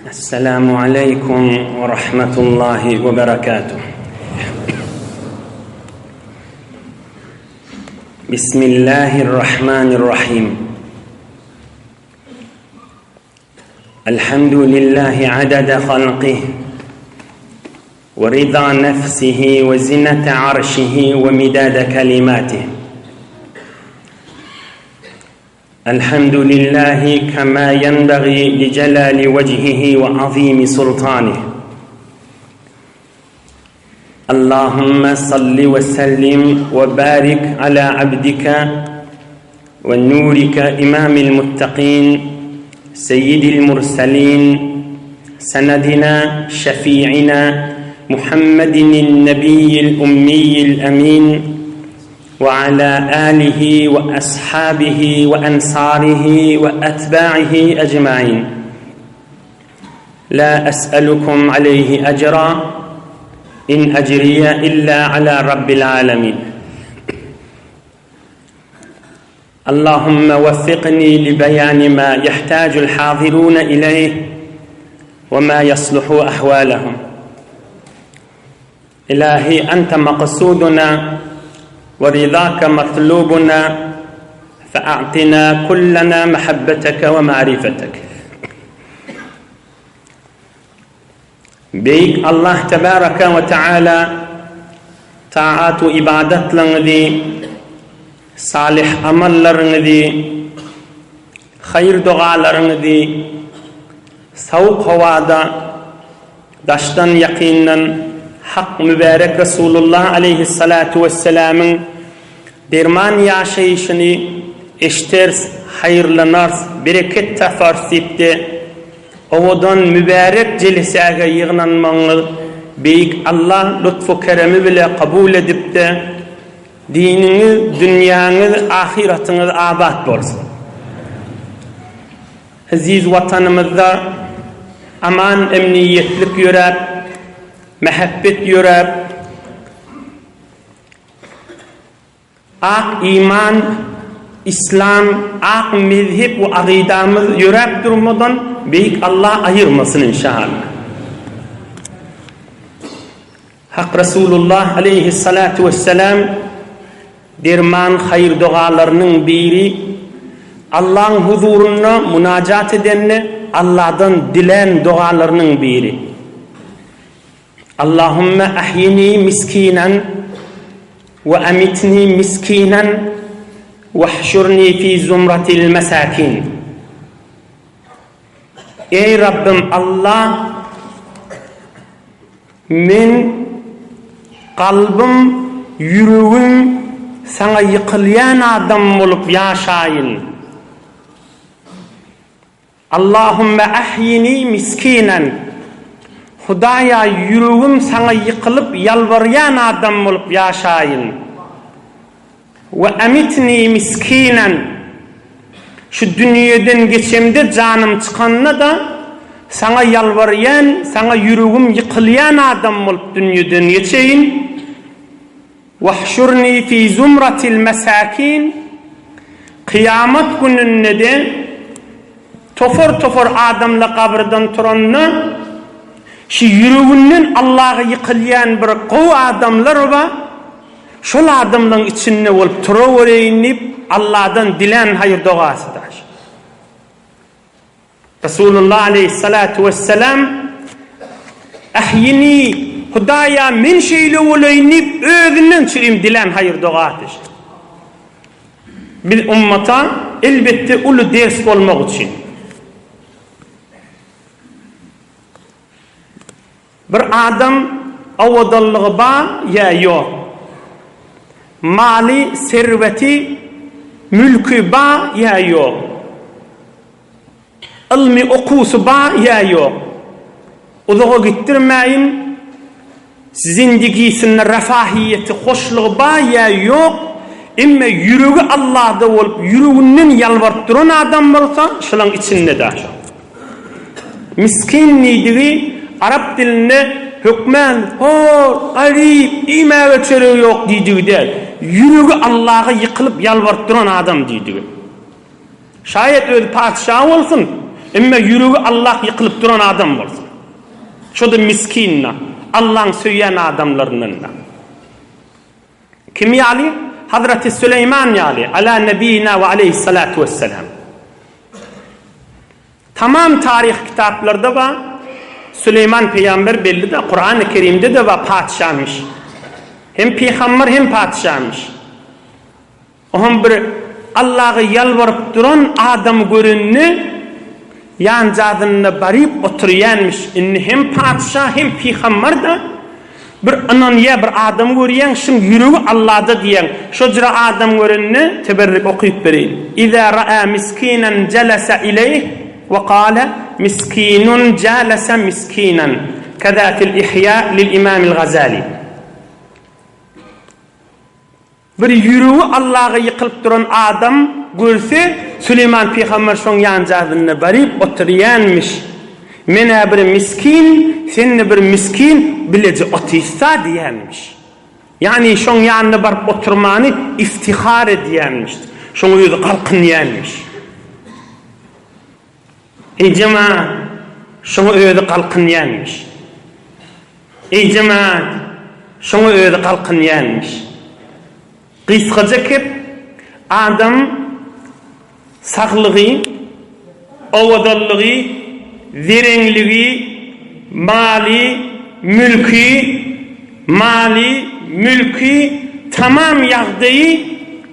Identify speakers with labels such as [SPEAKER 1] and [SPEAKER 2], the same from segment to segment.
[SPEAKER 1] Esselamu aleýkum we rahmetullahi we berekatuh. Bismillahirrahmanirrahim. Elhamdülillahi adada halqih we rida nefsihi we zinete arşihi we midade kelimatih. Elhamdülillahi kema yenbagi li celali vecihihi ve azimi sultanih. Allahümme salli ve sellim ve barik ala abdike ve nurike imamil muttakin seyyidil murselin senedina şefi'ina Muhammedin nebiyyil ummiyyil emin ve ala alihi ve ashabihi ve ensarihi ve etba'ihi ecmain. La es'elukum aleyhi ecra in ecriye illa ala rabbil alemin. Allahümme veffikni li beyani ma yehtacul hazirune ileyh ve ma yasluhu ahvalehum. Ilahi ente maksuduna ve ridake matlubuna fe'atina kullena mehabbeteke ve marifetek. Beýik Allah tebaraka we taala taat we ibadatlaryňyzy, salyh amallaryňyzy, haýyr dogalaryňyzy sowuk howada daşdan ýakyndan hak mübärek Resulullah aleýhissalatu wessalamyň derman ýaşaýşyny eşderis, haýyrlanarys, bereket taparys diýip-de, owadan mübärek jelesäge ýygnanmagyňyz Beýik Allah lutfu-keremi bile kabul edip-de, diniňiz, dünýäňiz, ahyratyňyz abat bolsun. Eziz Watanymyzda aman-emniýetlik ýöräp, mähebbet ýöräp, ak iman, islam, ak mezhep we agydamyz ýöräp durmadan Beýik Allah aýyrmasyn inşallah. Hak Resulullah aleýhissalatu wessalam derman haýyr-dogalarynyň biri Allaň huzurynda munajat edende Allahdan dilän dogalarynyň biri. Allahümme ahyini miskinan we amitni miskinan wahşurni fi zumratil mesakin. Eý Rabbym Allah men kalbym ýüregim saňa ýykylýan adam bolup ýaşaýyn. Allahümme ahyini miskinen Hudaýa ýüregim saňa ýykylyp ýalbarýan adam bolup ýaşaýyn. We amitni miskinen Şu dünýeden geçemde janym çykanda-da saňa ýalbarýan, saňa ýüregim ýykylýan adam bolup dünýeden geçeýin. Wahşurni fi zumratil mesakin Kyýamat gününde-de topar-topar adamlar gabyrdan turanda, şu ýüreginden Allaha ýykylýan bir gowy adamlar bar, şol adamlaryň içinde bolup turawereýin diýip, Allahdan dilän haýyr-dogasydyr. Resulullah aleýhissalatu wessalam, Ahyini, Hudaýa men şeýle bolaýyn diýip, özünden çürim dilän haýyr-dogadyr. Biz ummata elbetde uly ders bolmak üçin. Bir adam owadanlygy bar ýa ýok? Maly, serweti, mülki bar ýa ýok? Ylmy okuwsy bar ýa ýok? Uzaga gitdirmäýin, zindigisinde refahiýeti, hoşlugy bar ýa ýok, emme ýüregi Allahda bolup, ýüreginden ýalbaryp duran adam bolsa, şolaň içinde-de şo. Miskin diýdigi arap dilinde hökmän hor, garyp, iýmäge çöregi ýok diýdigi däl. Ýüregi Allaha ýykylyp ýalbaryp duran adam diýdigi. Şaýat özi patyşa bolsun. Emme ýüregi Allah ýykylyp duran adam bolsun. Şo-da miskin-da, Allaň söýýän adamlaryndan-da. Kim ýaly? Hazreti Süleýman ýaly, ala nebina we aleýhissalatu wesselam. Tamam taryh kitaplarda bar, Süleýman pygamber belli-de, Kurany Kerimde-de bar patyşamyş. Hem pygamber hem patyşamyş. Oňam bir Allaga ýalbaryp duran adamy görende, ýanjazynda baryp oturýanmyş. Indi hem patyşa, hem pygambar-da, bir ynanýa bir adam görýäň, şuň ýüregi Allada diýýäň. Şo jüre adam görende, teberrik okyp bereýin. Iza ra'a miskinan jalasa ileýh we kale, Miskinun jalasa miskinan. Keza fil Ihýa lil Imamil Gazali. Bir ýüregi Allaga ýykylyp duran adam görse, Süleýman pygamber şoň ýanjazynda baryp oturýanmyş. Men-ä bir miskin, sen-de bir miskin, bileje otyrsa diýýänmiş. Ýagny şoň ýanyna baryp oturmany iftihar edýänmiş. Şoňa özi galkynýanmyş. Eý jemaat, şoňa özi galkynýanmyş. Eý jemaat, şoňa özi galkynýanmyş. Gysgaça kep, adam saglygy, owadanlygy, zereňligi, maly, mülki, maly, mülki, tamam ýagdaýy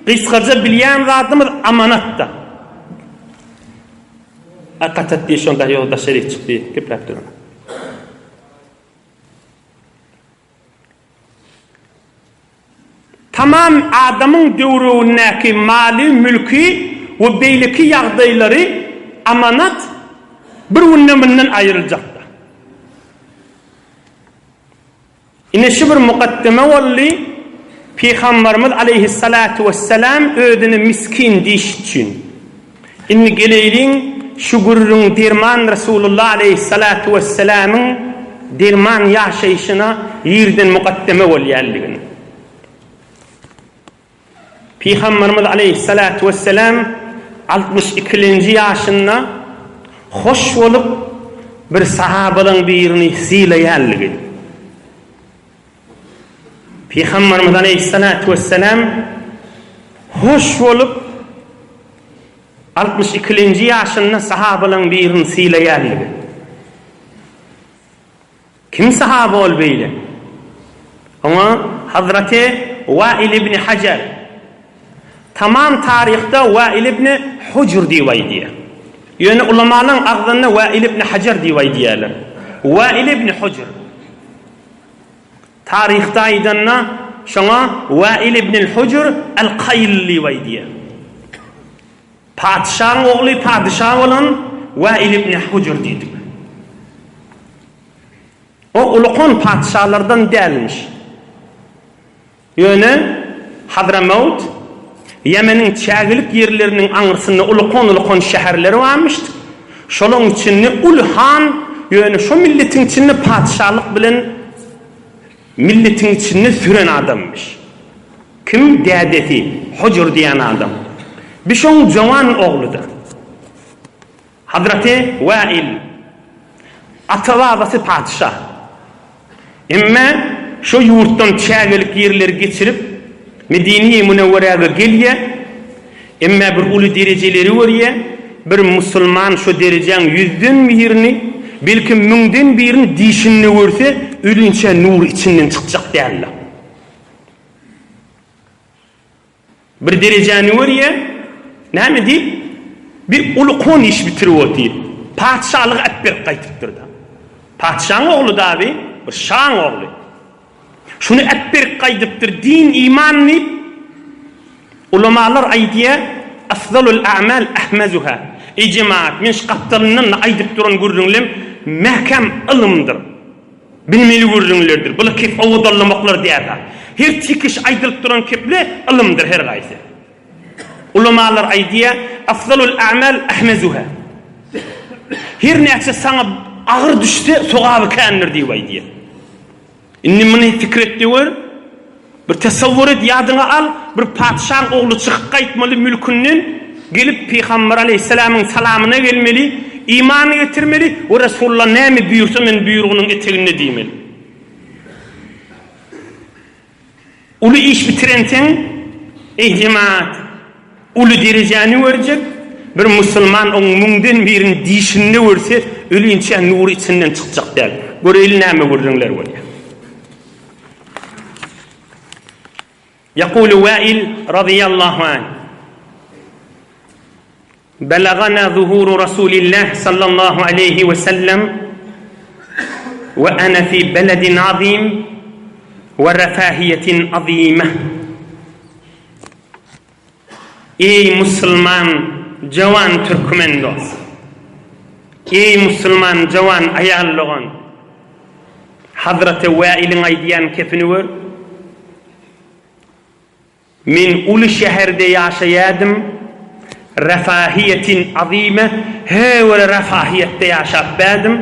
[SPEAKER 1] gysgaça bilýän zadymyz amanatda. A gatat diý şonda ýok daşary çyk diý gepläp duran. Tamam adamyň döwregindäki maly, mülki we beýleki ýagdaýlary amanat bir günde mundan aýryljakda. Ine şu bir mukaddeme boldy, Pygambarymyz aleýhissalatu wessalam özüne miskin diýiş üçin. Indi geleýliň şu gürrüň derman Resulullah aleýhissalatu wessalamyň derman ýaşaýşyna ýerden mukaddeme bolýanligini. Pygamberimiz aleýhissalatu wessalam 62-lenji ýaşynda hoş bolup bir sahabalaryň birini sylaýanlygy. Pygamberimiz aleýhissalatu wessalam hoş bolup 62-lenji ýaşynda sahabalaryň birini sylaýanlygy. Kim sahaba ol beýle? Oňa Hazraty Wail ibn Hajar tamam taryhda Wail ibn Hujr diýip aýdýar. Ýöne ulamalaryň agzynda Wail ibn Hajar diýip aýdýarlar. Wail ibn Hujr. Taryhda aýdanda şoňa Wail ibn Hujr al-Kaýl diýip aýdýar. Patyşaň ogly padyşa bolan Wail ibn Hujr diýdik. O ulukan patyşalardan dälmiş. Ýöne Hadramewt, Ýemeniň çägelik ýerleriniň aňyrsynda ulukan-ulukan şäherleri barmyş. Şolaň içinde uly han, ýöne şo milletiň içinde patyşalyk bilen milletiň içinde süren adammyş. Kim? Dädesi, Hujr diýen adam. Bi şoň jowan ogludyr. Hazreti Wail, ata-babasy patyşa. Emme şo ýurtdan çägelik ýerleri geçirip, Medine-i Münewweräge gelýä, emme bir uly derejeleri görýä, bir musulman şo derejäň ýüzden birini, belki müňden birini dişinde görse, ölinçä nury içinden çykjak däldir. Bir derejäni görýä, näme diýip, bir uly kon iş bitirip otyr. Patyşalygy äpberip gaýtypdyr-da. Patyşaň ogly daby, bir şaň ogly. Şuny äpberip gaýdypdyr, din, iman diýip, ulamalar aýdýa, Afzalul a'mal ahmazuha. Eý jemagat, men şu gapdalyndan-da aýdyp duran gürrüňlem mäkäm ylymdyr. Bilmeli gürrüňlerdir. Bular kep owadanlamaklar däl-ha. Her çekiş aýdylyp duran keple ylymdyr her gaýsy. Ulamalar aýdýar, Afzalul a'mal ahmezuha. Her näçe saňa agyr düşse, sogaby kändir diýip aýdýar. Indi muny pikir et-de gör. Bir tasawwur et, ýadyňa al, bir patyşaň ogly çykyp gaýtmaly mülkünden, gelip Pygamber aleýhissalamyň salamyna gelmeli. Iman getirmeli we Resulullah näme buýursa men buýrugynyň eteginde diýmeli. Uly iş bitirenseň, eý jemaat, uly derejäni görjek, bir musulman oň müňden birini dişinde görse, ölinçä nury içinden çykjak däl. Göreýli näme gürrüňler bolýar. Ýekulu Wail razyýallahu anh. Belagana zuhuru Rasulillah sallallahu aleýhi we sellem we ana fi beledin azim we refahiýetin azime. Eý musulman jawan türkmen dost! Eý musulman jawan aýal dogan! Hazreti Wailiň aýdýan kepini gör. Men uly şäherde ýaşaýadym, refahiýetin azyme, höwre refahiýetde ýaşap bädim.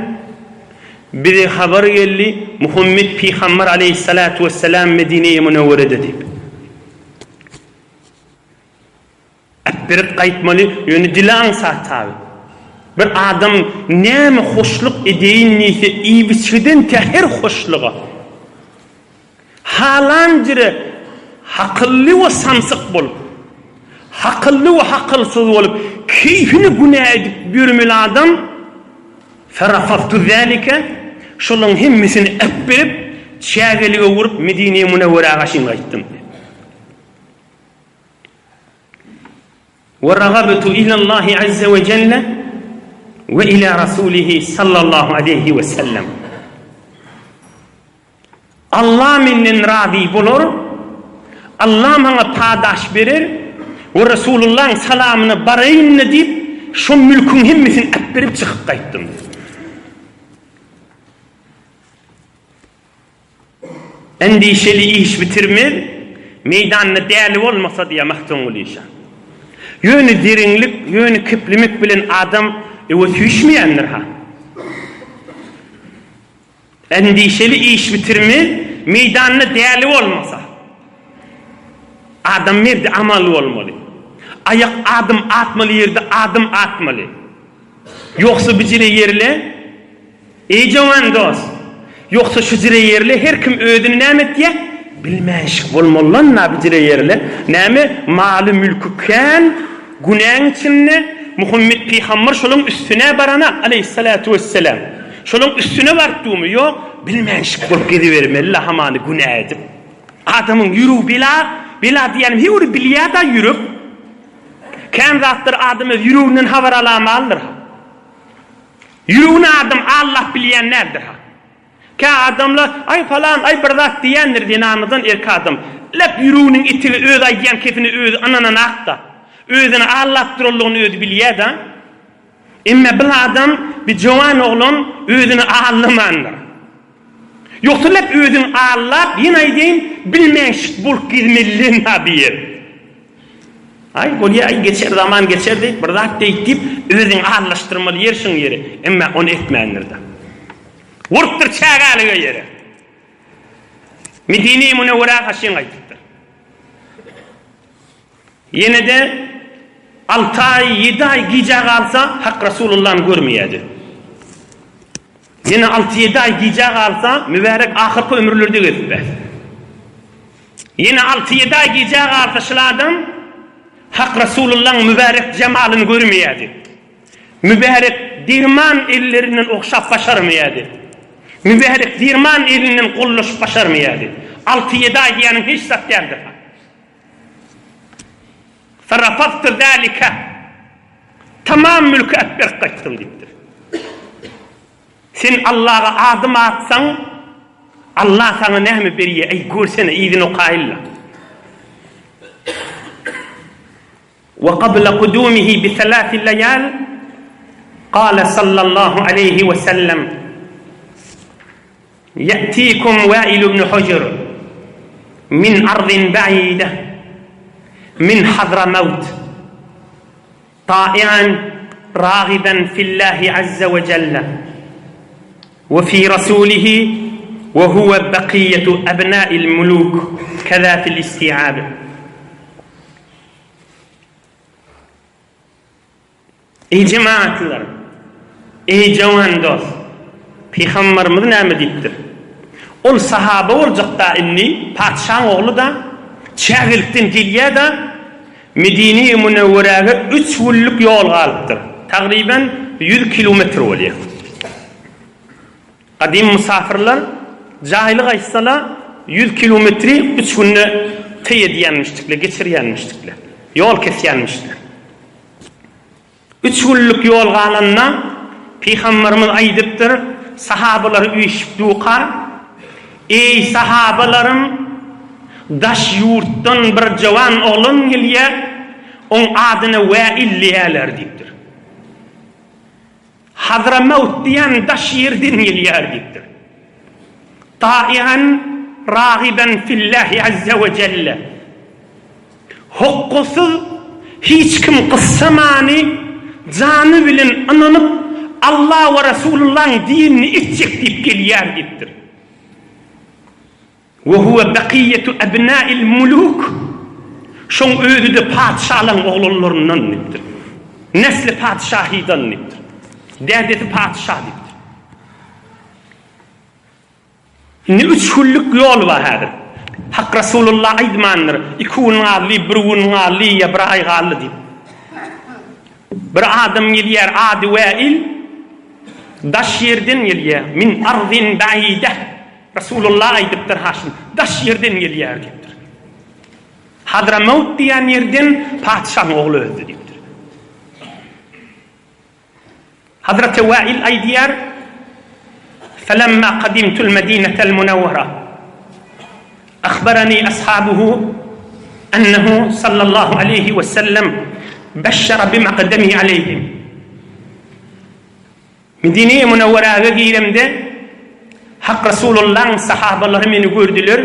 [SPEAKER 1] Bize habar geldi, Muhammet pygamber aleýhissalatu wessalam Medine-i Münewwerede diýip. Äpberip gaýtmaly, ýöne dili aňsat taby. Bir adam näme hoşluk edeýin diýse, iýip-içgiden tä her hoşluga. Halan jire hakylly we samsyk bolup, hakylly we hakylsyz bolup, keýfini günä edip ýörmeli adam, Ferafaftu zälike, şolaryň hemmesini äpberip, çägelige urup, Medine-i Münewwerä gaşyn gaýtdym. We ragabtu ilallahi azze we jelle we ila rasulihi sallallahu aleýhi we sellem. Allah menden razy bolar, Allah maňa padaş berer we Resulullahyň salamyna baraýyn-da diýip, şo mülküň hemmesini äpberip çykyp gaýtdym. Endişeli iş bitirmez, meýdanda däli bolmasa diýýär Magtymguly şa. Ýöne zereňlik, ýöne keplemek bilen adam öe süýşmeýändir-ha. Endişeli iş bitirmez, meýdanda däli bolmasa. Adam merdi amaly bolmaly. Aýak adym atmaly ýerde adym atmaly. Ýogsa bijire ýerle, eý jowan dost, ýogsa şujire ýerle her kim özüni näme etýä? Bilmänşik bolmalylan-da bijire ýerle. Näme, maly-mülki kän, günäň içinde, Muhammet pygamber şolaň üstüne barana, aleýhissalatu wesselam. Şolaň üstüne baryp durmy? Ýok, bilmänşik bolup gezibermeli-le hamany günä edip. Adamyň ýüregi bela, bela diýýänim her biri bilýär-da ýürek. Kän zatlar adam öz ýüreginden habar alamaldyr. Ýüregini adam allap bilýän däldir. Kä adamlar, aý falan, aý bir zat diýýändir zenanadan erkek adam. Lep ýüreginiň etigi öz aýdýan kepine özi ynananakda. Özüni allap duranlygyny özi bilýär-de. Emme bir adam, bir jowan oglan özüni allamandyr. Ýogsa lep özüňi allap, ýene aýdaýyn, bilmänşik bolup gezmelilen-ha bir ýer. Aý, bolýa, aý, geçer, zaman geçer diýip, bir zat diýip diýip, özüňi allaşdyrmaly ýer şuň ýeri. Emme ony etmändir-de. Urupdyr çägälige ýere. Medine-i Münewwerä haşyn gaýdypdyr. Ýene-de alty aý, ýedi aý gijä galsa, Hak Resulullany görmeýärdi. Ýene alty-ýedi aý gijä galsa, mübärek ahyrky ömürlerde gezipdi. Ýene alty-ýedi aý gijä galsa şul adam Hak Resulullaň mübärek jemalyny görmeýärdi. Mübärek derman ellerinden ogşap başarmaýardy. Mübärek derman elinden gollaşyp başarmaýardy. Alty-ýedi aý diýýäniň hiç zat däldir. Farafagtu zalika, Tamam mülki äpberip gaýtdym diýipdir. Sen Allaga adym atsaň, Allah saňa näme berýär, eý görsene, yzyny okaýyl-la. Wa qabla kudumihi bi salasi laýal, kale sallallahu aleýhi we sellem, Ýätikum Wäil ibn Hujr min ardin ba'ide min Hadramawt ta'ian ragiban fillahi azza we jelle we fi rasulihi we huwe bakiýetu abna'il muluk keza fil isti'ab. Eý jemagatlylar! Eý jawan dost! Pygambarymyz näme diýipdir? Ol sahaba boljak-da indi, patyşaň ogly-da, çägelikden gelýär-de, Medine-i Münewweräge üç günlük ýol galypdyr. Tagryban ýüz kilometr bolýar. Gadym mysafyrlar jaýly gaýtsalar, ýüz kilometri üç günde teý edýänmişdikler, geçirýänmişdikler. Ýol kesýänmişler. Üç günlük ýol galanda, Pygamberimiz aýdypdyr, sahabalary üýşüp duka, Eý, sahabalarym, daş ýurtdan bir jowan oglan gelýär, oň adyna Wäil diýýärler diýipdir. Hazramewt diýen daş ýerden gelýär diýipdir. Ta'ian ragiben fillahi azze we jelle. Hokgasyz hiç kim gyssamany jany bilen ynanyp Allah we Resulullahyň dinini etjek diýip gelýär diýipdir. We huwe bekiýetu ebnâil mulûk, Şoň özi-de patyşalaň oglanlaryndan diýipdir. Nesli patyşahydan diýipdir. Dädesi patyşa diýipdir. Indi üç günlük ýol bar häzir. Hak Resulullah aýdmandyr, iki gün galdy, bir gün galdy ýa bir aý galdy diýip. Bir adam gelýär, ady Wäil, daş ýerden gelýär, min arzin ba'ide. Resulullah aýdypdyr Haşym, daş ýerden gelýär diýipdir. Hadramewt diýen ýerden patyşanyň ogly öldi diýipdir. Hazreti Wail aýdýar, Felemma kadimtul Medinetel Munawwara ahbarani ashabuhu ennehu sallallahu aleýhi we sellem beşşara bimaqdemihi aleýhim. Medine-i Münewweräge giremde, Hak Resulullahyň sahabalary meni gördüler.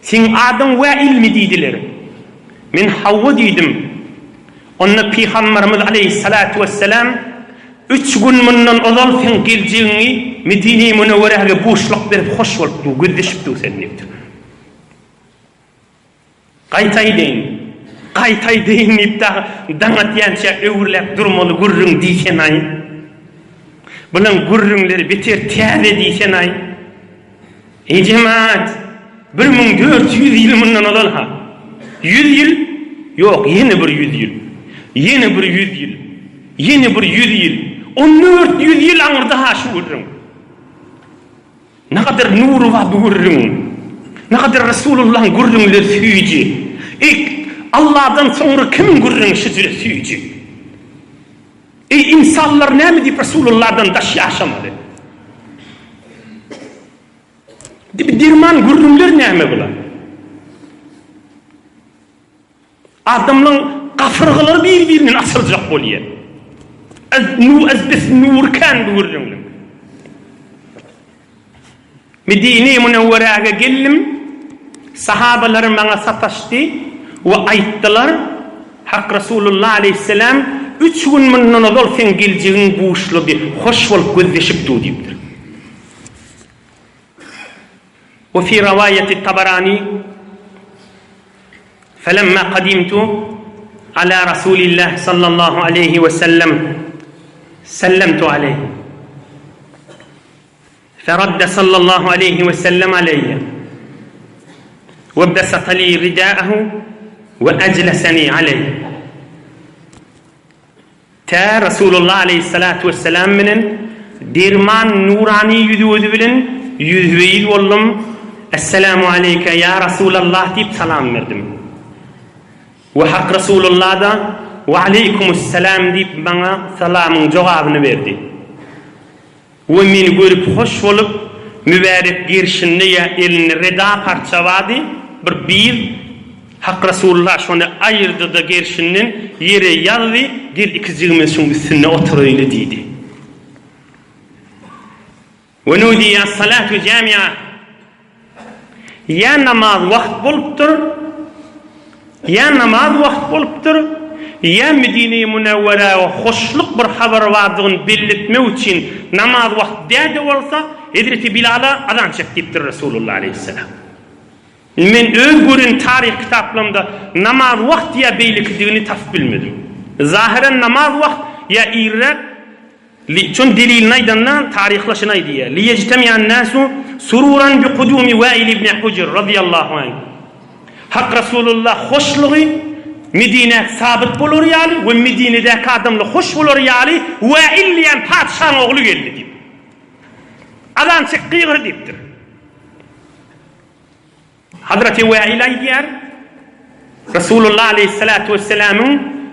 [SPEAKER 1] Seň adyň Wäilmi diýdiler. Men Hawa diýdim. Onda Pygamberimiz aleýhissalatu wessalam, Üç gün mundan ozal seň geljegiňi Medine-i Münewweräge buşluk berip hoş bolup dur, gözleşip dur sen diýipdir. Gaýtaýdyn, gaýtaýdyn diýip dagy daň atýança öwürläp durmaly gürrüň diýsenaý. Bulaň gürrüňleri beter täze diýsenaý. Eý jemaat, 1400 ýyl mundan ozal-ha. Ýüz ýyl? Ýok, ýene bir ýüz ýyl. Ýene bir ýüz ýyl. Ýene bir ýüz ýyl. 1400 ýyl aňyrda-ha şu gürrüň. Nagadyr nury bar bu gürrüňiň. Nagadyr Resulullahyň gürrüňleri süýji. Eý, Allahdan soňra kimiň gürrüňi şujre süýji? Eý, ynsanlar näme diýip Resulullahdan daş ýaşamaly? Dibi derman gürrüňler näme bular? Adamlaň gapyrgalary bir-birinden açyljak bolýar. Az nu az bes nury kän bu gürrüňleň. Medine-i Münewweräge geldim, sahabalar maňa sataşdy we aýtdylar, Hak Resulullah aleýhisselam üç gün mundan ozal seň geljegiň buşlady, hoş bolup gözleşip dur diýipdir. We fi rawaýati Tabarani, Felemma kadimtu ala Rasulillah sallallahu aleýhi we sellem sellemtu aleýh. Feradde sallallahu aleýhi we sellem aleýye we besata li ridaahu we ejleseni aleýh. Tä Resulullah aleýhissalatu wessalam bilen derman nurany ýüzi-gözi bilen ýüzbe-ýüz boldum, Essalamu aleýke ýa Resulallah diýip salam berdim. We Hak Resulullah-da We aleýkumussalam diýip maňa salamyň jogabyny berdi. We meni görüp hoş bolup, mübärek gerşinde ýa elinde reda parça bardy, bir biz, Hak Resulullah şony aýyrdy-da gerşinden, ýere ýazdy, gel ikijigimiz şuň üstünde oturaýly diýdi. We nudiýa as-salatu jami'a. Ýa namaz wagt bolupdyr, ýa namaz wagt bolupdyr, ýa Medine-i Münewweräge hoşluk bir habar bardygyny belletmek üçin namaz wagt däl-de bolsa, hezreti Bilala azan çek diýipdir Resulullah aleýhissalam. Men öz gören taryh kitaplarymda namaz wagt ýa beýlekidigini tapyp bilmedim. Zahyran namaz wagt ýa irräk. Li, şon delilini aýdanda taryhla şuny aýdýar, Liýejtemi'an nasu sururan bi kudumi Wail ibn Hujr razyýallahu anh. Hak Rasulullah hoşlugy Medinä sabyt bolar ýaly we Medinedäki adamlar hoş bolar ýaly Wail diýen patyşaň ogly geldi diýip. Azan çek gygyr diýipdir. Hazreti Wail aýdýar, Resulullah aleýhissalatu wesselamyň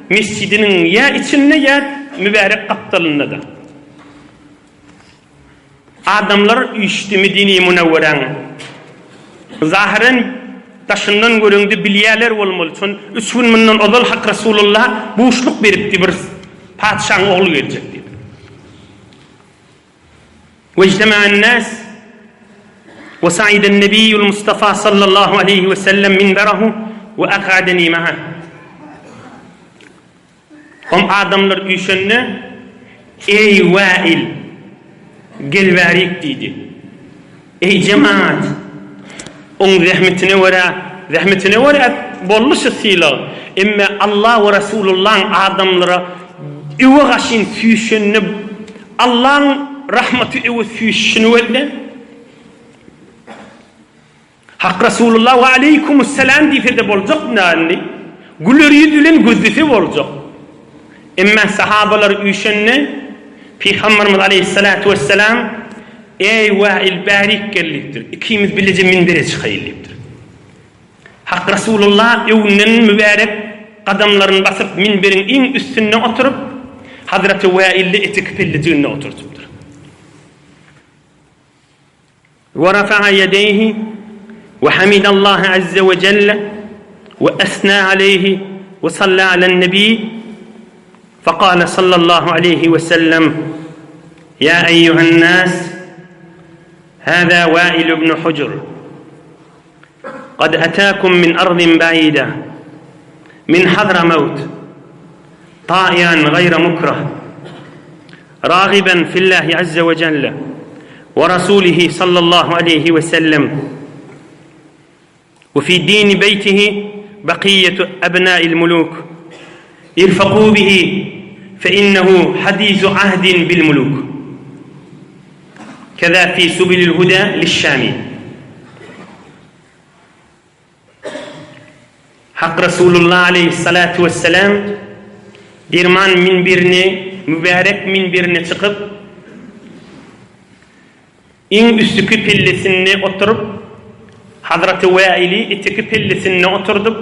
[SPEAKER 1] mesjidiniň ýa içinde ýa mübärek gapdalynda-da. Adamlar üýşdi Medine-i Münewweräň. Zahyren daşyndan göreňde bilýärler bolmaly. Şon üç gün mundan ozal Hak Resulullah buşluk beripdi bir patyşaň ogly geljek diýip. Wejtema'an nas we sa'iden nebiyyul Mustafa sallallahu aleýhi we sellem minberahu we ak'adeni ma'a. Hom adamlar üýşende, Eý Wail, gel bärik diýdi. Eý jemaat, oň zähmetine görä, zähmetine görä boldy şu sylag. Emme Allah we Resulullaň adamlara öwe gaşyn süýşenine Allaň rahmaty öwe süýşüşini welde. Hak Resulullah we aleýkumussalam diýsede boljak nä indi? Güler ýüz bilen gözlese boljak. Emma sahabalar üýşende Pygamberimiz aleýhissalatu wessalam Eý Wail bärik gel diýipdir. Ikimiz bileje minbere çykaýyl diýipdir. Hak Resulullah öňünden mübärek gadamlaryny basyp minberiň iň üstünde oturyp Hazreti Wailde eteki pellejiginde oturdypdyr. We rafa'a ýedeýhi we hamidallaha azze we jelle we esna aleýhi we salla alen nebi fekale sallallahu aleýhi we sellem Ýa eýýuhen nas hâzâ Wâil ibn Hujr kad etâkum min ardin ba'ide min Hadramewt ta'ian gaýra mukrah Ragyben fillahi azze we jelle we rasulihi sallallahu aleýhi we sellem we fi dini beýtihi bakiýetu abnail muluk irfaku bihi fe innehu hadisu ahdin bil muluk keza fi subilil huda lişşami. Hak Resulullah aleýhissalatu wessalam derman minberine, mübärek minberine çykyp, iň üstüki pellesinde oturyp, Hazraty Wäili eteki pellesinde oturdyp,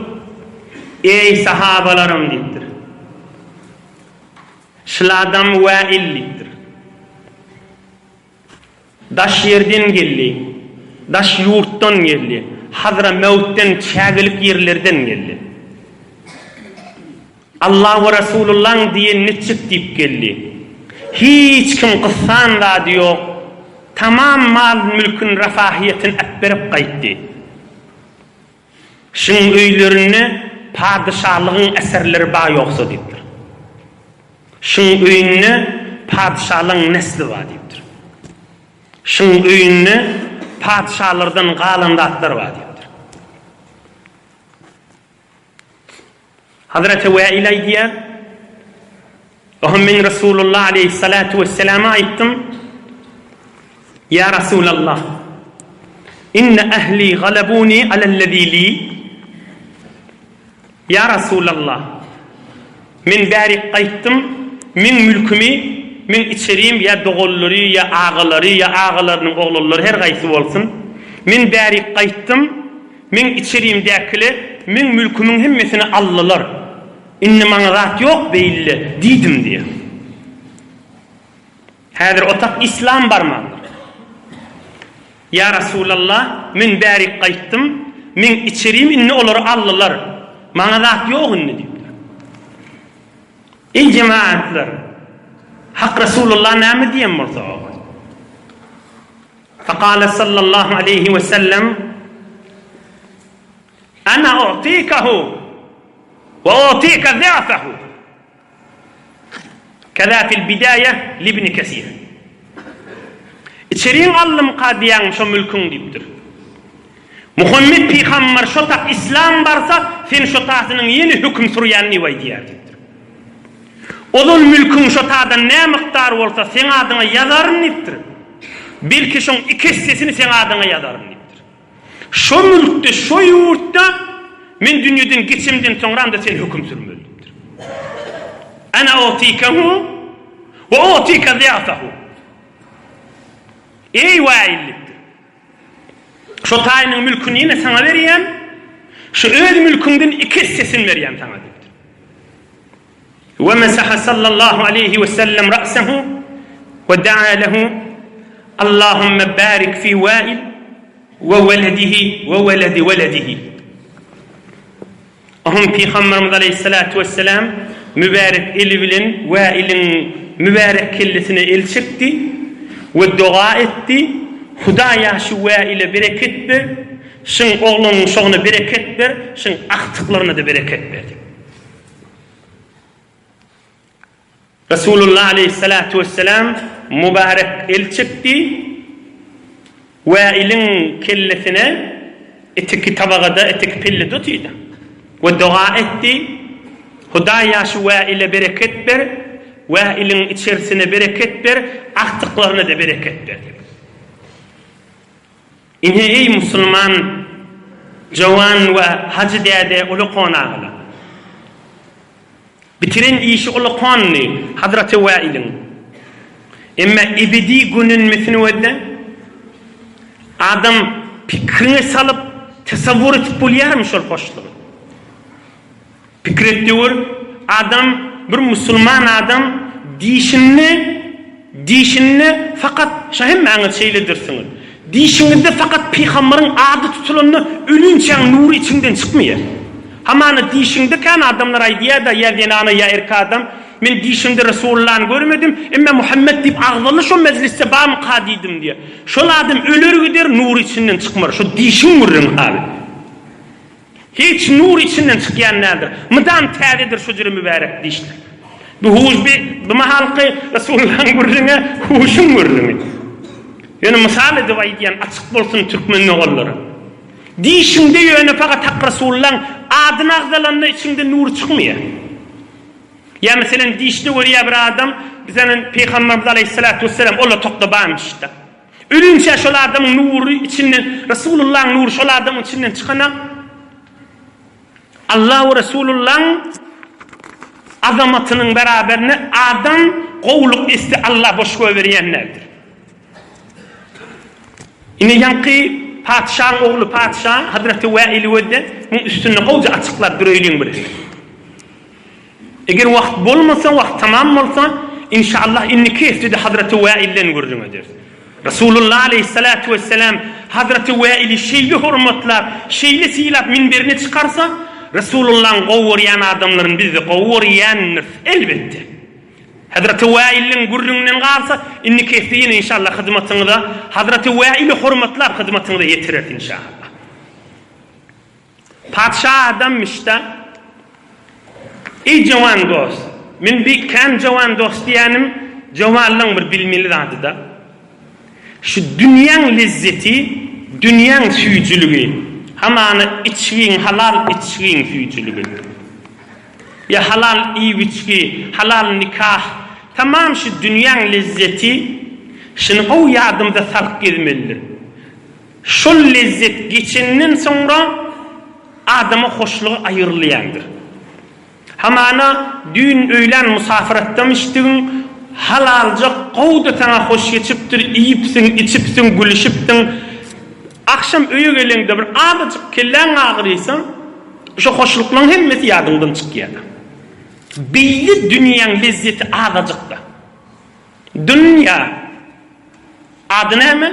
[SPEAKER 1] Eý, sahabalarym! diýipdir. Şul adam Wäil diýipdir. Daş ýerden geldi, daş ýurtdan geldi, Hazramewtden, çägelik ýerlerden geldi. Allah we Resulullaň diýenini etjek diýip geldi. Hiç kim gyssan zady ýok, tamam mal-mülkün, rafahiýetini äpberip gaýtdy. Şuň öýlerinde padyşalygyň eserleri bar ýogsa diýipdir. Şuň öýünde padyşalaň nesli bar diýipdir. Şuň öýünde padyşalardan galan zatlar bar diýipdir. Hazreti Wäil aýdýar, Oha men Resulullah aleýhissalatu wesselama aýtdym, Ýa Resulallah, inne ehli galabuni alellezî li. Ýa Resulallah, men bärik gaýtdym, meň mülkümi, meň içerim ýa doganlary, ýa agalary, ýa agalarynyň oglanlary her gaýsy bolsun, men bärik gaýtdym, meň içerimdäkile meň mülkümiň hemmesini aldylar. Indi maňa zat ýok beýle diýdim diýýär. Häzir otak islam barmandyr. Ýa Rasulallah, men bärik gaýtdym, meň içerim indi olary aldylar. Maňa zat ýok indi diýipdir. Eý jemagatlar, Hak Rasulullah näme diýen bolsa oňa. Fekale sallallahu aleýhi we sellem, Ana u'tikahu we u'tika zi'fahu. Keza fil bidaýe libni Kesir. Içeriň aldymka diýýäň şo mülküň diýipdir. Muhammet pygamber şo tak islam barsa sen şo tasynyň ýene höküm sürýän diýip aýdýar diýipdir. Ozal mülküň şo tadan nä mukdar bolsa seň adyňa ýazaryn diýipdir. Belki şoň iki essesini seň adyňa ýazaryn diýipdir. Şo mülkde, şo ýurtda men dünýeden geçemden soňram-da sen höküm sürmeli diýipdir. Ana utikahu we utika zi'fahu. Eý Wail diýipdir. Şo taýynyň mülküni ýene saňa berýän, şu öz mülküňden iki essesini berýän saňa diýipdir. We mesaha sallallahu aleýhi we sellem ra'sehu we da'a lehu Allahümme barik fi Wail we weledihi we weledi weledihi. Oňa Pygamberimiz aleýhissalatu wesselam mübärek eli bilen Wäiliň mübärek kellesine el çekdi we doga etdi, Hudaýa şu Wäile bereket ber, şyň oglunyň şogyna bereket ber, şyň agtyklaryna-da bereket ber diýip. Resulullah aleýhissalatu wesselam mübarek el çekdi, Wäiliň kellesine eteki tabagada, eteki pellede otyrdy we doga etdi, Hudaýa şu Wäile bereket ber, Wäiliň içerisine bereket ber, agtyklaryna-da bereket ber diýip. Ine eý musulman jowan we hajy däde uly konagalar! Bitiren işi ulakandy Hazraty Wäiliň. Emma ebedi gönenmesini gözle. Adam pikriňe salyp, tasawwur etip bolýarmy şol hoşlugy? Pikir et de gör, adam, bir musulman adam dişinde, dişinde fakat, şa hemmäňiz şeýledirsiňiz, dişiňizde fakat pygambaryň ady tutulanda ölinçäň nury içiňden çykmaýar. Hamana dişiňde kän adamlar aýdýada ýa zenana ýa erkek adam men dişimde Resulullany görmedim emme Muhammet diýip agzaly şo mejlisde barmyka diýdim diýýä. Şol adam öler gider nury içinden çykmar şo dişiň gürrüňi abi. Hiç nur içinden çykýan däldir. Mydam täzedir şo jüre mübärek dişler. Bu huş bi bu mahalky Resulullaň gürrüňi huşuň gürrüňi. Ýöne mysal edip aýdýan açyk bolsun türkmen doganlara. Dişiňde ýöne fakat Hak Resullaň adyny agzalanda içiňde nur çykmaýar. Ýa meselem dişde görýär bir adam, meselem Pygamberimiz aleýhissalatu wesselam ol otagda barmyşda. Ölinçä şol adamyň nury içinden Resulullaň nury şol adamyň içinden çykana Allah we Resulullaň azamatynyň beraberine adam gowulyk etse Allah boş goýberýän däldir. Ine ýaňky patyşaň ogly patyşa Hazreti Wäili gözde, muň üstünde gowja açyklap dureýliň bir. Eger wagt bolmasa, wagt tamam bolsa, inşallah indiki hepdede Hazreti Wäilden gürrüň ederis. Resulullah aleýhissalatu wesselam Hazreti Wäili şeýle hormatlap, şeýle sylap minberine çykarsa, Resulullahyň gowy görýän adamlaryny biz-de gowy görýändiris, elbetde. Hazreti Wäiliň gürrüňinden galsa, indiki hepde ýene inşallah hyzmatyňyza Hazreti Wäili hormatlap hyzmatyňyza ýetireris inşallah. Patyşa adamyş-da. Eý jowan dost, men bi kän jowan dost diýýänim jowanlaň bir bilmeli zady-da. Şu dünýäň lezzeti, dünýäň süýjüligi, hamana içgiň, halal içgiň süýjüligi. Ýa halal iýip-içgi, halal nikah, tamam şu dünýäň lezzeti, şuny gowy ýadymyza salyp gezmelidir. Şol lezzet geçenden soňra adama hoşlugy aýrylýandyr. Hamana düýn öýlän musafyratdam içdigiň, halaljak gowy-da saňa hoş geçipdir, iýipsiň, içipsiň, gülüşipsiň. Agşam öýe geleňde bir azajyk kelläň agyrysa, şo hoşluklaryň hemmesi ýadyňdan çykýar. Beýle dünýäň lezzeti azajyk-da. Dünýä. Ady näme?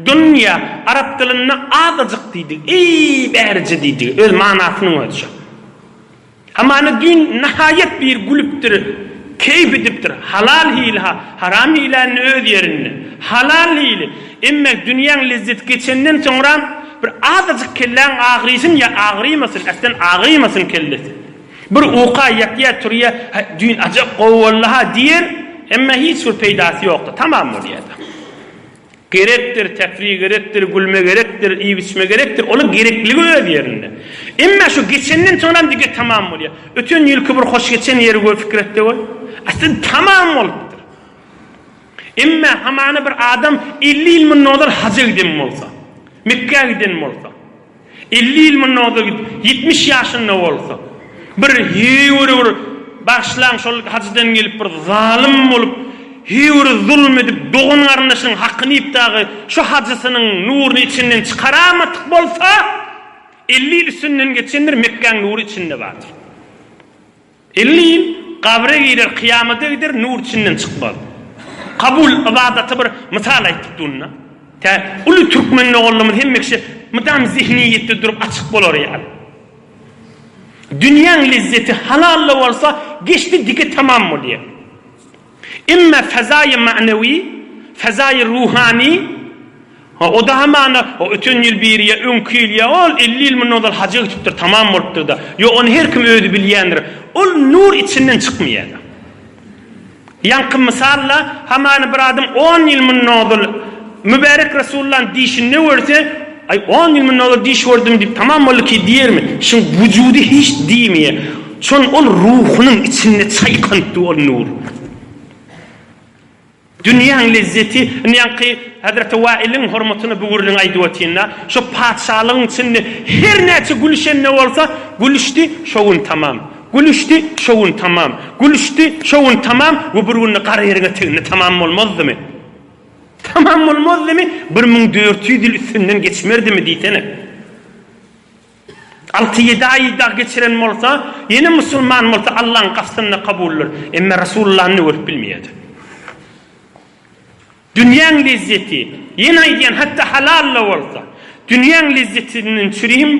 [SPEAKER 1] Dünýä. Arap dilinde azajyk diýdigi, eý, bärije diýdigi, öz manasynyň özi şo. Hamana düýn nahaýat bir gülüpdir, keýp edipdir. Halal hili-ha, haram hili-ä indi öz ýerinde. Halal hili. Emme dünýäň lezzeti geçenden soňram bir azajyk kelläň agyrysyn ýa agyrymasyn, äslen agyrymasyn kellesi. Bir uka ýatýa turýa, Häý, düýn ajap gowy boldy-ha diýer, emma hiç bir peýdasy ýokdy, tamam bolýa-da. Gerekdir, tefri gerekdir, gülme gerekdir, iýip-içme gerekdir, olar gerekligi öz ýerinde. Emma şu geçenden soňram dige tamam bolýa. Öten ýylky bir hoş geçen ýeri gör, pikir et-de gör. Asly tamam bolupdyr. Emme hamana bir adam 50 ýyl mundan ozal haja giden bolsa, Mekgä giden bolsa, 50 ýyl mundan ozal gidip, 70 ýaşynda bolsa, bir heýwere bir bagyşlaň şol hajydan gelip bir zalym bolup, heýwere zulum edip, dogan-garyndaşynyň hakyny iýip dagy şu hajysynyň nuruny içinden çykaramadyk bolsa, 50 ýyl üstünden geçendir, Mekgäň nury içinde bardyr. 50 ýyl gabre girer, kyýamada gider, nur içinden çykmaz. Kabul ybadaty bir mysal aýtdyk dunda. Tä uly türkmen doganlarymyz hemme kişi mydam zihniýetde durup açyk bolar ýaly. Dünýäň lezzeti halal-da bolsa geçdi dike tamam bolýar. Emma fezaýy ma'newi, fezaýy ruhany, ha, o-da hamana, o öten ýyl biri ýa öňki ýyl ýa ol 50 ýyl mundan ozal haja gidipdir, tamam bolupdyr-da. Ýok, ony her kim özi bilýändir. Ol nur içinden çykmaýar-da. Ýaňky mysal-da, hamana bir adam on ýyl mundan ozal Mübärek Resulullah'yň dişini görse, Aý, on ýyl mundan ozal diş gördüm diýip, tamam boldy ki diýermi? Şuň wujudy hiç diýmeýär. Şon ol ruhunyň içinde çaýkanyp dur ol nur. Dünýäň lezzeti, indi ýaňky Hezreti Wailiň hormatyna bu gürrüňi aýdyp otyryn-da, şo patyşalygyň içinde her näçe gülüşende bolsa, gülüşdi, şo gün tamam. Gülüşdi, şo gün tamam. Gülüşdi, şo gün tamam we bir günde gara ýeriň eteginde tamam bolmazdymy? Tamam bolmazdymy? 1400 ýyl üstünden geçmerdimi diýsene. Alty-ýedi aý dag geçiren bolsa, ýene musulman bolsa Allaň gapysynda kabuldyr. Emma Rasulullany görüp bilmeýärdi. Dünýäň lezzeti, ýene aýdýan, hatda halal-da bolsa, dünýäň lezzetinden çürim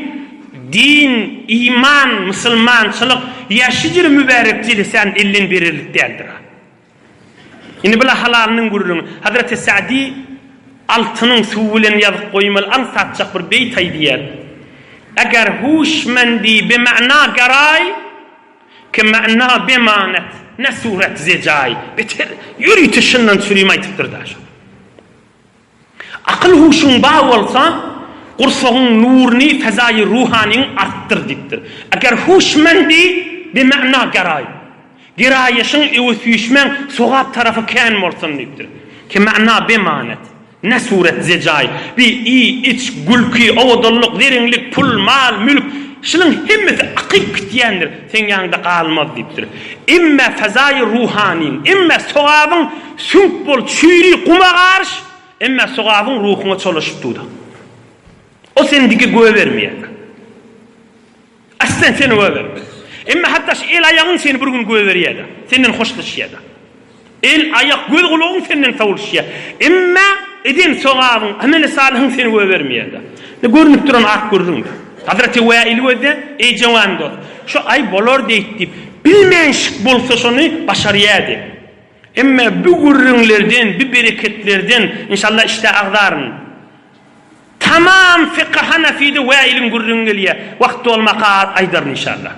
[SPEAKER 1] din, iman, musulmançylyk ýa şejere mübärek jelesäni elden bererlik däldir. Indi bula halalynyň gürrüňi. Hazreti Sa'di altynyň suwy bilen ýazyp goýmaly aňsatjak bir beýt aýdýar. Eger huşmendi be ma'na garaý, ki ma'na bemanet, ne suret zejaý. Beter ýörite şundan çürim aýdypdyr-da şol. Akyl-huşuň bar bolsa, gursagyň nuruny, fezaýy ruhanyňy artdyr diýipdir. Eger huşmendi be ma'na garaý. Geraýyşyň, öwüt-süýşmäň sogap tarapy kän bolsun diýipdir. Ki ma'na bemanet, ne suret zejaý. Bi iý, iç, gülki, owadanlyk, zereňlik, pul, mal, mülk, şunuň hemmesi akyp gitýändir, seň ýanyňda galmaz diýipdir. Emme fezaýy ruhanyň, emme sogabyň süňk bol, çüýri, guma garyş, emme sogabyň ruhuňa çolaşyp dur-da. O seni dike göbermeýär. Aslen seni göbermez. Emma hatda şu el-aýagyň seni bir gün göberýär-de, senden hoşlaşýar-da. El, aýak, göz-gulagyň senden sowulşýar. Emma eden sogabyň, ameli salyhyň seni göbermeýär-de. Ne görnüp duran ak gürrüň-de. Hazreti Wäil gözde, Eý jowan dost, şu aý bolar diýip diýip, bilmänşik bolsa şony başarýardy. Emma bu gürrüňlerden, bu bereketlerden, inşallah işdä agzaryn. Tamam fykhy hanafide Wäiliň gürrüňi gelýär. Wagt dolmaka aýdaryn inşallah.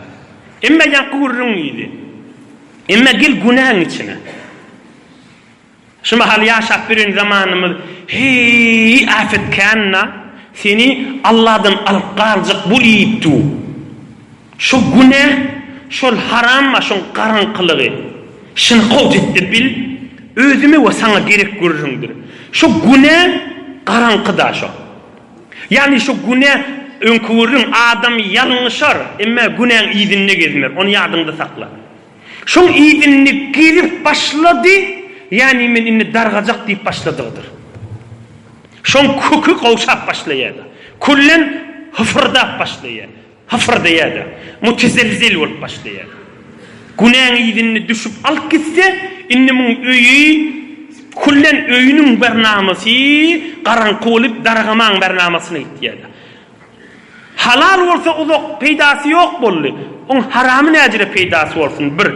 [SPEAKER 1] Emma ýaňky gürrüň ýyly. Emma gel günäň içine. Şu mahal ýaşap ýören zamanymyz heý äpet kän-da, seni Alladan alyp galjak bolyp dur. Şo günä, şol haram bar, şoň garaňkylygy. Şuny gowy et-de bil, özüme we saňa gerek gürrüňdir. Şo günä garaňky-da şo. Ýagny şo günä, öňki gürrüň, adam ýalňyşar, emma günäň yzynda gezmer, ony ýadyňda sakla. Şoň yzynda gezip başlady, ýagny men indi dargajak diýip başladygydyr. Şoň köki gowşap başlaýar-da. Küllen hysyrdap başlaýar. Hyfyrdaýar-da, mütezelzel bolup başlaýar. Günäň yzynda düşüp alyp gitse, indi muň öýi, küllen öýüniň barnamasy garaňky bolup, dargamaň barnamasyna gitýär-de. Halal bolsa uzak peýdasy ýok boldy. Oň haramy näjüre peýdasy bolsun, bir.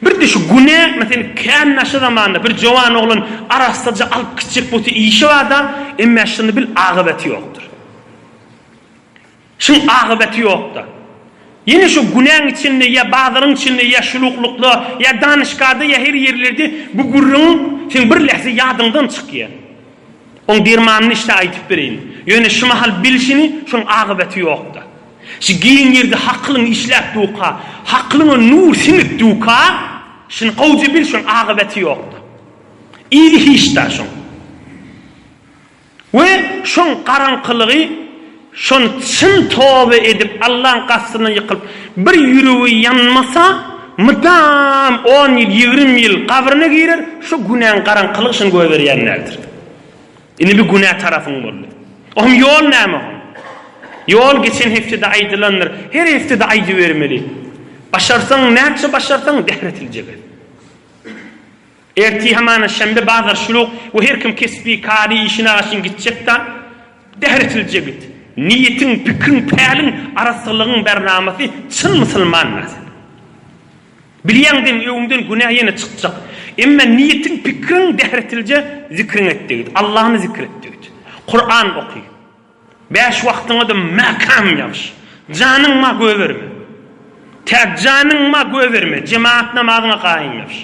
[SPEAKER 1] Bir-de şu günä, meselem, kän naşy zamanda bir jowan oglan arassaja alyp gitjek bolsa işi bar-da, emmä şuny bil, agybaty ýokdur. Şuň akybeti ýokda. Ýene şu günäň içinde ýa bazaryň içinde ýa şuluklykda ýa danyşgada ýa her ýerlerde bu gürrüň seň bir lähze ýadyňdan çykýa. Oň dermanyny işde aýdyp bereýin. Ýöne şu mahal bilşini şoň akybeti ýokda. Şu giň ýerde hakylyň işläp duka, hakylyňa nur siňip duka. Şuny gowja bil şoň agybeti ýokda. Yzy hiç-da şoň. We şoň garaňkylygy şony çyn toba edip Allaň gaşysynda ýykylyp bir ýüregi ýanmasa mydam on ýyl 20 ýyl gabryna girer şo günäň garaňkylygy şony goýberýän däldir. Indi bir günä tarapyň boldy. Ohm ýol näme ohm? Ýol geçen hepdede aýdylandyr. Her hepdede aýdybermeli. Başarsaň näçe başarsaň dähretiljek et. Ertir hamana şenbe bazar şuluk we her kim kesbi kary işine gaşyn gitjek-da dähretiljek git. Niýetiň, pikriň, päliň arassalygyň bernamasy çyn musulman-da sen. Bilýäň deň öňüňden günä ýene çykjak. Emme niýetiň pikriň dähretilje zikriň etde git. Allany zikr etde git. Kuran oky. Bäş wagtyňada mäkäm ýagyş. Janyň ma göberme. Tä janyň ma göberme. Jemaat namazyňa gaýym ýagyş.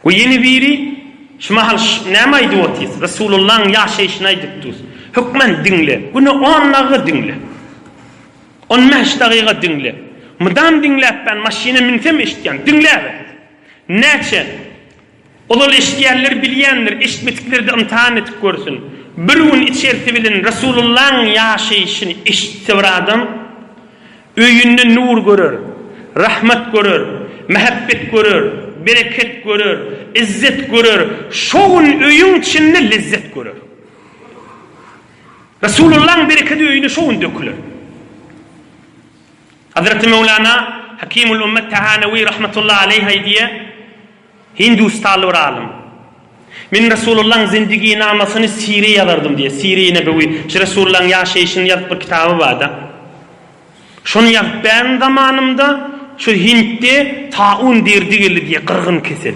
[SPEAKER 1] We ýene biri, Şu mahal näme aýdyp otyrys? Resulullahyň ýaşaýşyny aýdyp durus. Hökman diňle. Güne on dagyga diňle. On bäş dagyga diňle. Mydam diňläp ben maşyna minsem eşitýän. Diňläber. Näçe? Ozal eşidýänler bilýändir, eşitmedikler-de ymtahan edip görsün. Bir gün içersi bilen Resulullahyň ýaşaýşyny eşitse bir adam, Öýünde nur görer, rahmat görer, mähebbet görer, bereket görer, yzzet görer, şo gün öýüň içinde lezzet görer. Resulullahyň berekedi öýüne şo gün döküler. Hazreti Mewlana Hakimul Ummet Tahanewi rahmetullahi aleýh aýdýar, Hindustanly bir alym. Men Resulullahyň zindiginamasyny sire ýazardym diýýär. Sire-i Nebewi. Şu Resulullahyň ýaşaýşyny ýazyp bir kitaby bar-da. Şony ýazyp bärin zamanymda şu Hintde taun derdi geldi diýýär, gyrgyn kesel.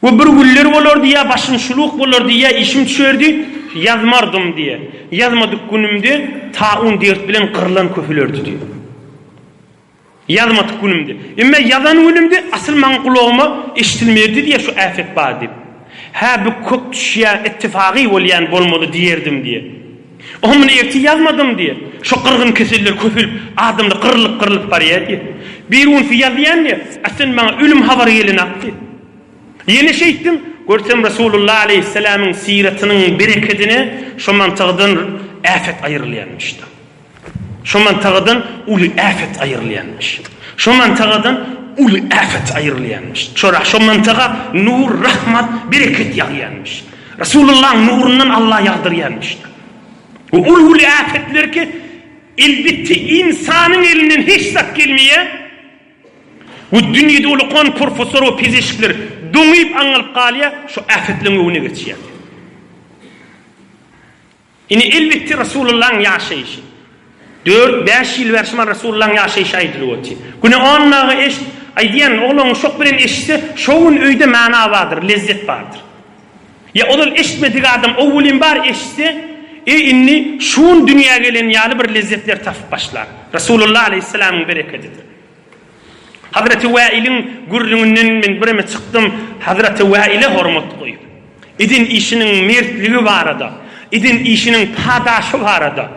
[SPEAKER 1] We bir günler bolardy ýa başym şuluk bolardy ýa işim düşerdi, ýazmardym diýýär. Ýazmadyk günümde taun dert bilen gyrlan köpelerdi diýýär. Ýazmadyk günümde. Emma ýazan günümde asyl maň gulagyma eşidilmerdi diýýär şu äpet bar diýip. Hä bu kök düşýän ittifagy bolýan bolmaly diýerdim diýýär. Oňa muny erte ýazmadym diýýär. Şo gyrgyn keseller köpelip adamlar gyrlyp gyrlyp barýar diýýär. Birigünsi ýazýan diýýär. A sen maňa ölüm habary gelenak diýýär. Ýene şeýtdim, görsem Resulullah aleýhissalamyň syratynyň berekedine şo mantygdan äpet aýrylýanmyş-da. Şo mantagadan uly äpet aýrylýanmyş. Şo mantagadan uly äpet aýrylýanmyş. Çora şo mantaga nur, rahmat, bereket ýagýanmyş. Resulullahyň nurundan Allah ýagdyrýanmyş. Bu uly-uly äpetler ki, elbetde ynsanyň elinden hiç zat gelmeýär. Bu dünýede ulakan professor we pezeşikler doňyp aňalyp galýar, şo äpetleriň öňüne geçýär. Ine elbetde Resulullahyň ýaşaýşy. Dört, bäş ýyl bäri şumal Resulullahyň ýaşaýşy aýdylyp otyr. Güne on dagy eşit, aýdýan oglan uşak bilen eşitse, şo gün öýde mana bardyr, lezzet bardyr. Ýa ozal eşitmedik adam owwelin bar eşitse, e indi şu gün dünýä gelen ýaly bir lezzetler tapyp başlar. Resulullah aleýhissalamyň berekedidir. Hazreti Wäiliň gürrüňinden men bireme çykdym, Hazreti Wäile hormat goýup, eden işiniň mertligi barada, eden işiniň padaşy barada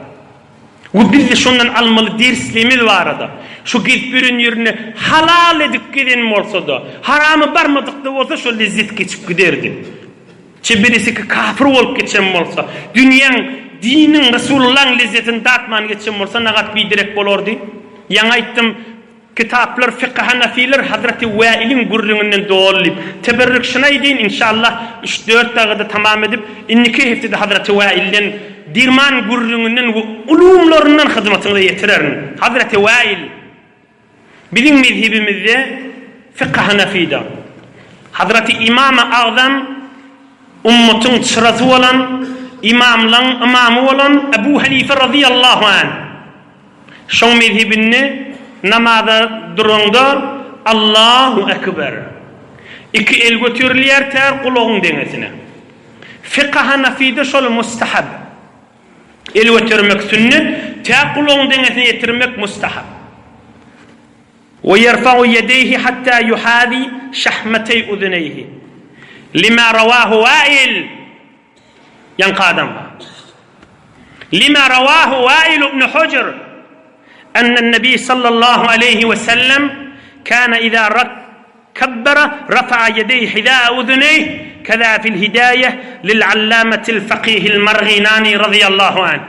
[SPEAKER 1] we biz-de şondan almaly derslerimiz barada, şu gezip ýören ýerinde halal edip gezen bolsa-da, harama barmadyk-da bolsa şo lezzet geçip giderdi. Çeberesiki kapyr bolup geçen bolsa, dünýäň, diniň, Resulullahyň lezzetini datman geçen bolsa nagat biderek bolardy. Ýaňy aýtdym, kitaplar, fykh hanafiler Hazreti Wäiliň gürrüňinden doly diýip. Teberrük şuny aýdaýyn, inşallah üç-dört dagada tamam edip, indiki hepdede Hazreti Wäilden derman gürrüňinden we ulumlaryndan hyzmatyňyza ýetirerin. Hazreti Wäil. Biziň mezhebimizde fykh hanafyda Hazraty Imamy Agzam ummatyň çyrasy bolan, ymamlaň ymamy bolan Ebu Hanife razyýallahu anh şoň mezhebinde namaza duraňda Allahu ekber iki el göterilýär tä gulagyň deňesine. Fykh hanafyda şol mustahab. El götermek sünnet, tä gulagyň deňesine ýetirmek mustahap. We ýerfa'u ýedeýhi hatta ýuhazi şahmeteý uzuneýhi. Lima rawahu Wail Ýaňky adam bar. Lima rawahu Wail ibn Hujr Ennen Nebi sallallahu aleýhi we sellem. Kana iza kabbara rafa'a ýedeýhi hiza'a uzuneýh, keza fil hidaýe lil allamatil fakihil marginani razyýallahu anh.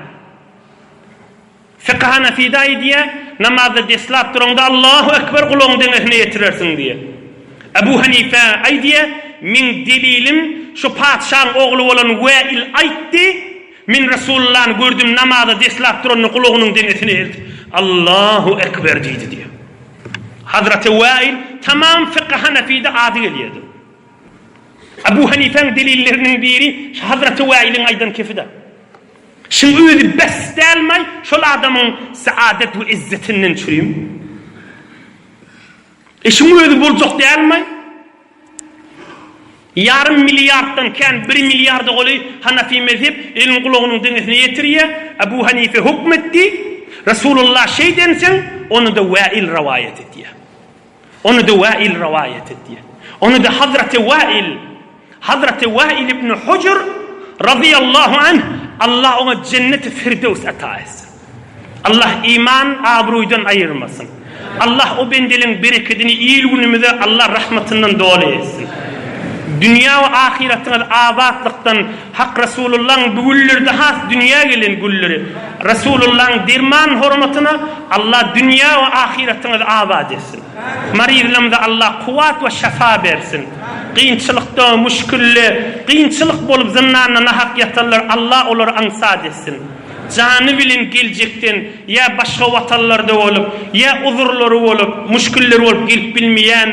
[SPEAKER 1] Fyky Hanafide aýdýar, namazda deslap duraňda Allahu Ekber gulagyň deňesine ýetirersiň diýýär. Ebu Hanife aýdýar, meň delilim şu patyşaň ogly bolan Wäil aýtdy, men Resulullany gördüm namaza deslap duranda gulagynyň deňesine eltip Allahu Ekber diýdi diýýär. Hazreti Wäil tamam fyky Hanafide ady gelýärdi. Ebu Hanifäň delilleriniň biri şu Hazreti Wäiliň aýdan kefi-de. Şuň özi bes dälmaý şol adamyň saadet we izzetinden çürim? E şuň özi boljak dälmaý? Ýarym milliarddan kän bir milliarda golaý Hanafi mezhep elini gulagynyň deňesine ýetirýär, Ebu Hanife hukm etdi, Resulullah şeýdenseň, ony-da Wäil rowaýat edýär. Ony-da Wäil rowaýat edýär. Ony-da Hazraty Wäil, Hazraty Wäil ibn Hujr razyýallahu anh, Allah oňa jenneti Firdews ata etsin. Allah iman abraýdan aýyrmasyn. Allah o bendeleň berekedini il-günümize Allah rahmatyndan doly etsin. Dünýä we ahyratyňyz abatlykdan Hak Resulullaň bu günlerde has dünýä gelen gülleri Resulullaň derman hormatyna Allah dünýä we ahyratyňyzy abat etsin. Maryzlamyza Allah kuwat we şafa bersin. Kynçylykda, müşkilde, kynçylyk bolup zyndanda nahak ýatanlar Allah olary aňsat etsin. Jany bilen geljekden ýa başga watanlarda bolup, ýa uzurlary bolup, müşkilleri bolup gelip bilmeýän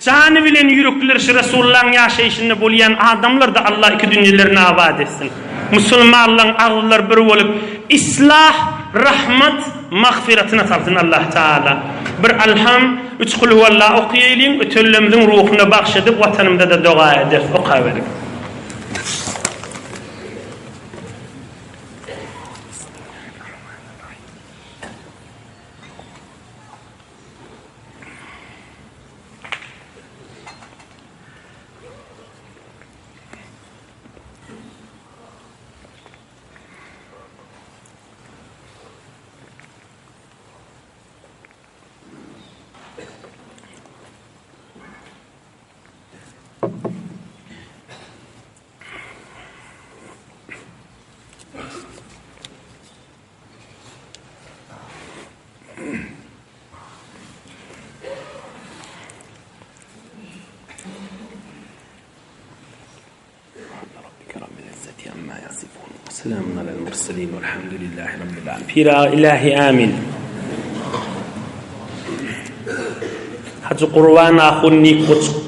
[SPEAKER 1] Jany bilen ýürekleri şu Resulullahyň ýaşaýşynda bolýan adamlarda Allah iki dünýelerini abat etsin. Musulmanlaň agyzlary bir bolup islah, rahmat, magfyratyna salsyn Allah Taala. Bir Alham, üç Kulhuwallah okaýalyň, ötenlerimiziň ruhuna bagş edip watanymyzada doga ederis. Okaberiň. Pir aga ilahi amin. Hajy Gurban ahun nik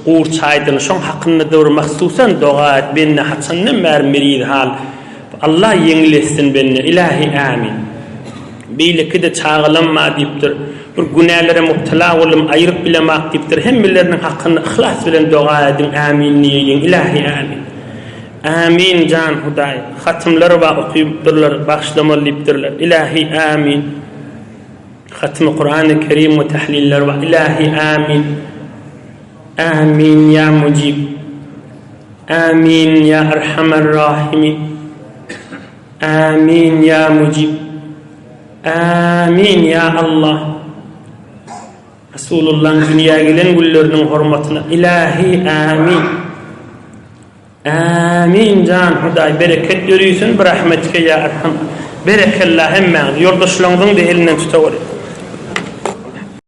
[SPEAKER 1] gurç aýdyn şoň hakynda döwür mahsusan doga et bende haçandan bäri meriz hal Allah ýeňil etsin bende ilahi amin. Beýlekide çagalam bar diýipdir. Bir günälere mubtala boldum aýryp bilemak diýipdir. Hemmeleriniň hakynda yhlas bilen doga ediň ämin diýeýin ilahi ämin. Ämin jan Hudaý. Hatymlar bar okypdyrlar bagyşlamaly diýipdirler. Ilahi ämin. Hatymy Kurany Kerim we tahliller bar. Ilahi ämin. Ämin ýa mujib. Ämin ýa erhamer rahimin. Ämin ýa mujib. Ämin ýa Allah. Resulullaň dünýä gelen günleriniň hormatyna ilahi ämin. Ämin jan Hudaý bereket ýörüsin birahmetike ýa erham. Berekella hemmäňizi ýoldaşlaryňyzyň-da elinden tutaweriň.